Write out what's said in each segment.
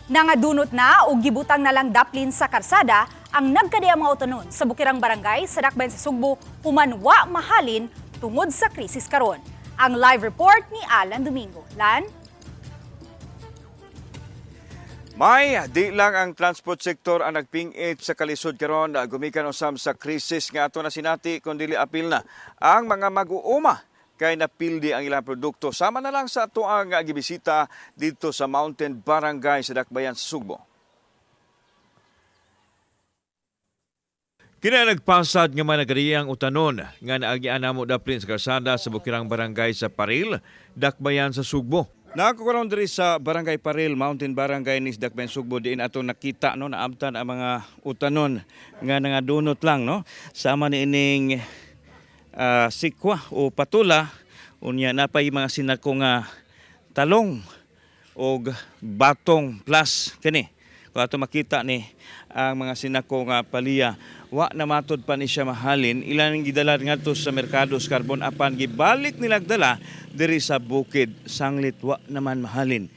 Nangadunot na o gibutang na lang daplin sa karsada ang nagkadiya mga utanon sa Bukirang Barangay sa Dakbayan sa Sugbo human wa mahalin tungod sa krisis karon. Ang live report ni Alan Domingo. Lan? May di lang ang transport sector ang nagpingit sa kalisod karon gumikan usab sa krisis nga ato na sinati kun dili apil na ang mga mag-uuma kay napildi ang ilang produkto sama na lang sa ato ang gibisita didto sa Mountain Barangay sa Dakbayan sa Sugbo. Kina nagpasad nga mga nagadiyang utanon nga naagian namo daplin sa kalsada sa Bukirang Barangay sa Paril, Dakbayan sa Sugbo. Nako karon diri sa Barangay Paril, Mountain Barangay ni Dakbayan Sugbo, diin ato nakita, no, naabtan ang mga utanon nga nangadunot lang, no, sama ni ining sikwa o patula. Unya napay mga sinako nga talong og batong plus. Kani kung ato makita ni ang mga sinako nga palya, wa na matod pa ni siya mahalin. Ilang gidala ngadto sa merkado sa Carbon apan gibalik nilag dala diri sa bukid sanglit wa naman mahalin.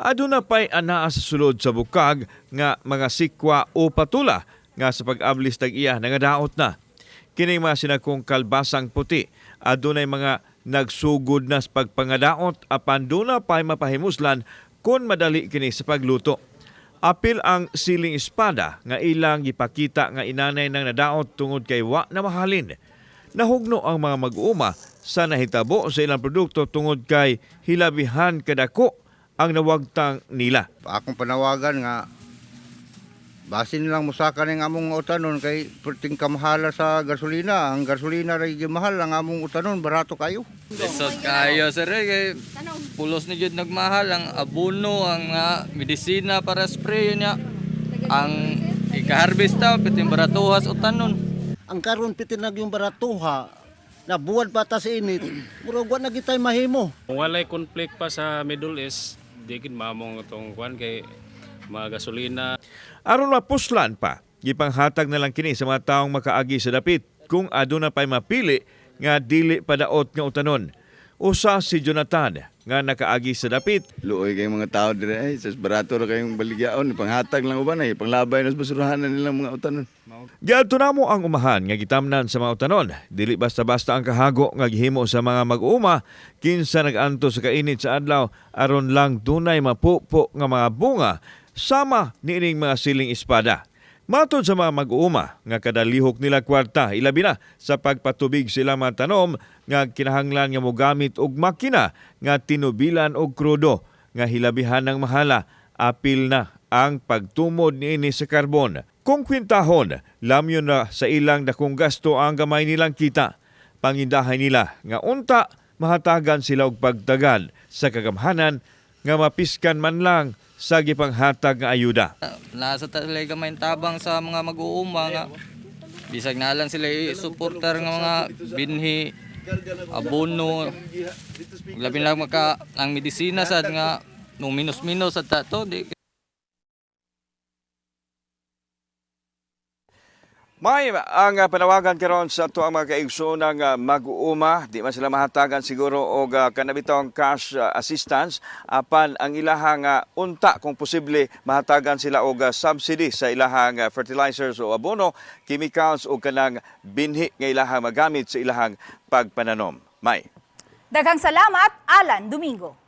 Aduna pay anaa sa sulod sa bukag nga mga sikwa o patula nga sa pag-ablis tag-iya nangadaot na. Kining mga sinakong kalbasang puti, adunay mga nagsugod na sa pagpangadaot apan duna pay mapahimuslan kon madali kini sa pagluto. Apil ang siling espada nga ilang gipakita nga inanay nang nadaot tungod kay wa na mahalin. Nahugno ang mga mag-uuma sa nahitabo sa ilang produkto tungod kay hilabihan kadako ang nawagtang nila. Akong panawagan nga basin lang musaka ning among utanon kay perting kamahala sa gasolina. Ang gasolina ra gyud mahal, ang among utanon barato kayo. Lisod kayo, sir, eh, kay pulos ni jud nagmahal ang abono, ang medisina para spray niya. Ang ika-harvest ta piting baratuhas utanon. Ang karon pitinag yung baratuha na buwan pa ta sa init, murag wa na gitay mahimo. Kung walay conflict pa sa Middle East, di gid mamong itong kuan kay mga gasolina. Aron mapuslan pa, gipanghatag na lang kini sa mga taong makaagi sa dapit kung aduna pa'y mapili nga dili padaot nga utanon. Usa si Jonathan nga nakaagi sa dapit. Luoy kay mga tao dire ay sas barato ra kayong baligyaon, panghatag lang uban ay panglabay na sa basurahan na nilang mga utanon. Giadto namo ang umahan nga gitamnan sa mga utanon. Dili basta-basta ang kahago nga gihimo sa mga mag-uuma kinsa nag-anto sa kainit sa adlaw aron lang dunay mapupo nga mga bunga sama niining mga siling espada. Matod sa mga mag-uuma nga kadalihok nila kwarta ilabi na sa pagpatubig sila mga tanom nga kinahanglan nga mogamit og makina nga tinubilan og krudo nga hilabihan ng mahala, apil na ang pagtumod niini sa karbon. Kung kwintahon, lamyon na sa ilang dakong gasto ang gamay nilang kita. Pangindahay nila nga unta mahatagan sila og pagtagal sa kagamhanan nga mapiskan man lang sa gipanghatag nga ayuda. Nasa talaga gamay tabang sa mga mag-uuma nga bisag na lang sila i-suportar nga mga binhi, abono. Labi lang maka ang medisina sad nga nung minus-minus sad ta to di. May ang panawagan karon sa ato ang mga kaigsoonang mag-uuma, di man sila mahatagan siguro og kanabitong cash assistance apan ang ilahang unta kung posible mahatagan sila og subsidy sa ilahang fertilizers o abono, chemicals o kanang binhi nga ilahang magamit sa ilahang pagpananom. May. Daghang salamat, Alan Domingo.